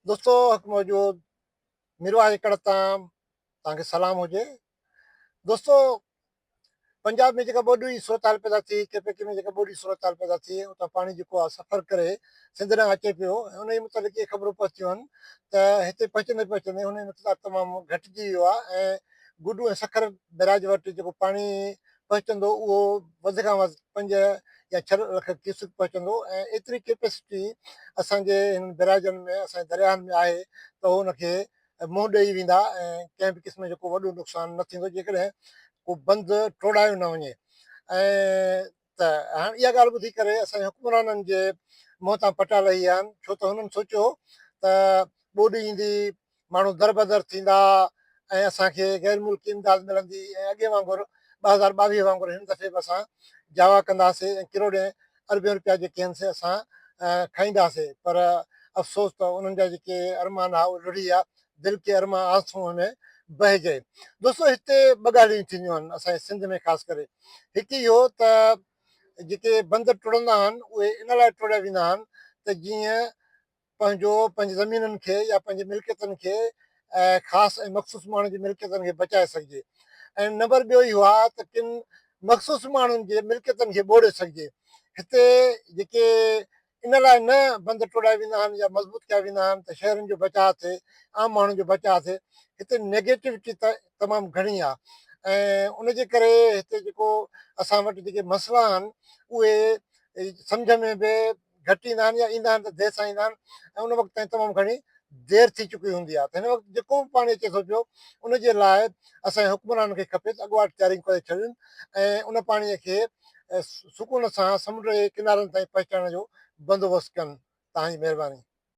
دوستو حق موجود ميرواهه جي ڪڙ تان توهان کي سلام هجي. دوستو پنجاب ۾ جيڪا ٻوڏ جي صورتحال پيدا ٿي، ڪي پي ڪي ۾ جيڪا ٻوڏ جي صورتحال پيدا ٿي، اتان پاڻي جيڪو آهي سفر ڪري سنڌ ڏانهن اچي پيو ۽ ان جي متعلق اهي خبرون پهتيون آهن ته هتي پهچندي پهچندي ان جو مقدار تمام گهٽجي ويو آهي ۽ گڊو ۽ سکر بئراج وٽ جيڪو پاڻي پهچندو اهو وڌ کان وڌ پنج يا ڇهه لک ڪيوسڪ پهچندو ۽ ايتري ڪيپيسٽي اسان جي هنن بئراجن ۾ اسان جي درياهن ۾ آهي ته هو ان کي منهن ڏئي ويندا ۽ ڪنهن به قسم جو ڪو وڏو نقصان نه ٿيندو جيڪڏهن ڪو بند ٽوڙايو نه وڃي ۽ ته هاڻ اها ڳالهه ٻڌي ڪري اسان جي حڪمرانن جي منهن تان پٽا لهي ويا آهن ڇو ته هنن سوچيو ته ٻوڏ ايندي ماڻهو دربدر ٿيندا ۽ اسان کي غير ملڪي امداد ملندي ۽ اڳي وانگر 2022 وانگر هن دفعي به اسان جاوا ڪنداسين ۽ ڪروڙين اربين روپيا جيڪي آهن سي اسان کائينداسين پر افسوس ته انهن جا جيڪي ارمان ها اهي لڙهي ويا دل ڪي ارمان آنسوئن ۾ بهه گئي. دوستو هتي ٻه ڳالهيون ٿينديون آهن اسان جي سنڌ ۾ خاص ڪري هڪ اهو ته جيڪي بند ٽڙندا آهن اهي ان لاء ٽوڙيا ويندا آهن ته جيئن پنهنجو پنهنجي زمينن کي يا پنهنجي ملڪيتن کي خاص ۽ مخصوص ماڻهن جي ملڪيتن کي بچائي سگهجي ۽ نمبر ٻيو اهو آهي ته ڪن مخصوص ماڻهن جي ملڪيتن کي ٻوڙي سگهجي. هتي جيڪي ان لاء نه بند ٽوڙيا ويندا آهن يا مضبوط ڪيا ويندا آهن ته شهرين جو بچاء ٿئي، عام ماڻهن جو بچاء ٿئي، هتي نيگيٽوٽي تمام گهڻي آهي ۽ ان جي ڪري هتي جيڪو اسان وٽ جيڪي مسئلا آهن اهي سمجهه ۾ به گهٽ ايندا آهن يا ايندا آهن ته دير سان ايندا آهن ۽ ان وقت تائين تمام گهڻي دير ٿي چڪي هوندي آهي ته هن وقت جيڪو به پاڻي اچي ٿو پيو ان جي لاء اسان جي حڪمرانن کي کپي ته اڳواٽ تياريون ڪري ڇڏين ۽ ان پاڻي کي سڪون سان سمنڊ جي ڪنارن تائين پهچائڻ جو بندوبست ڪن. توهان جي مهرباني.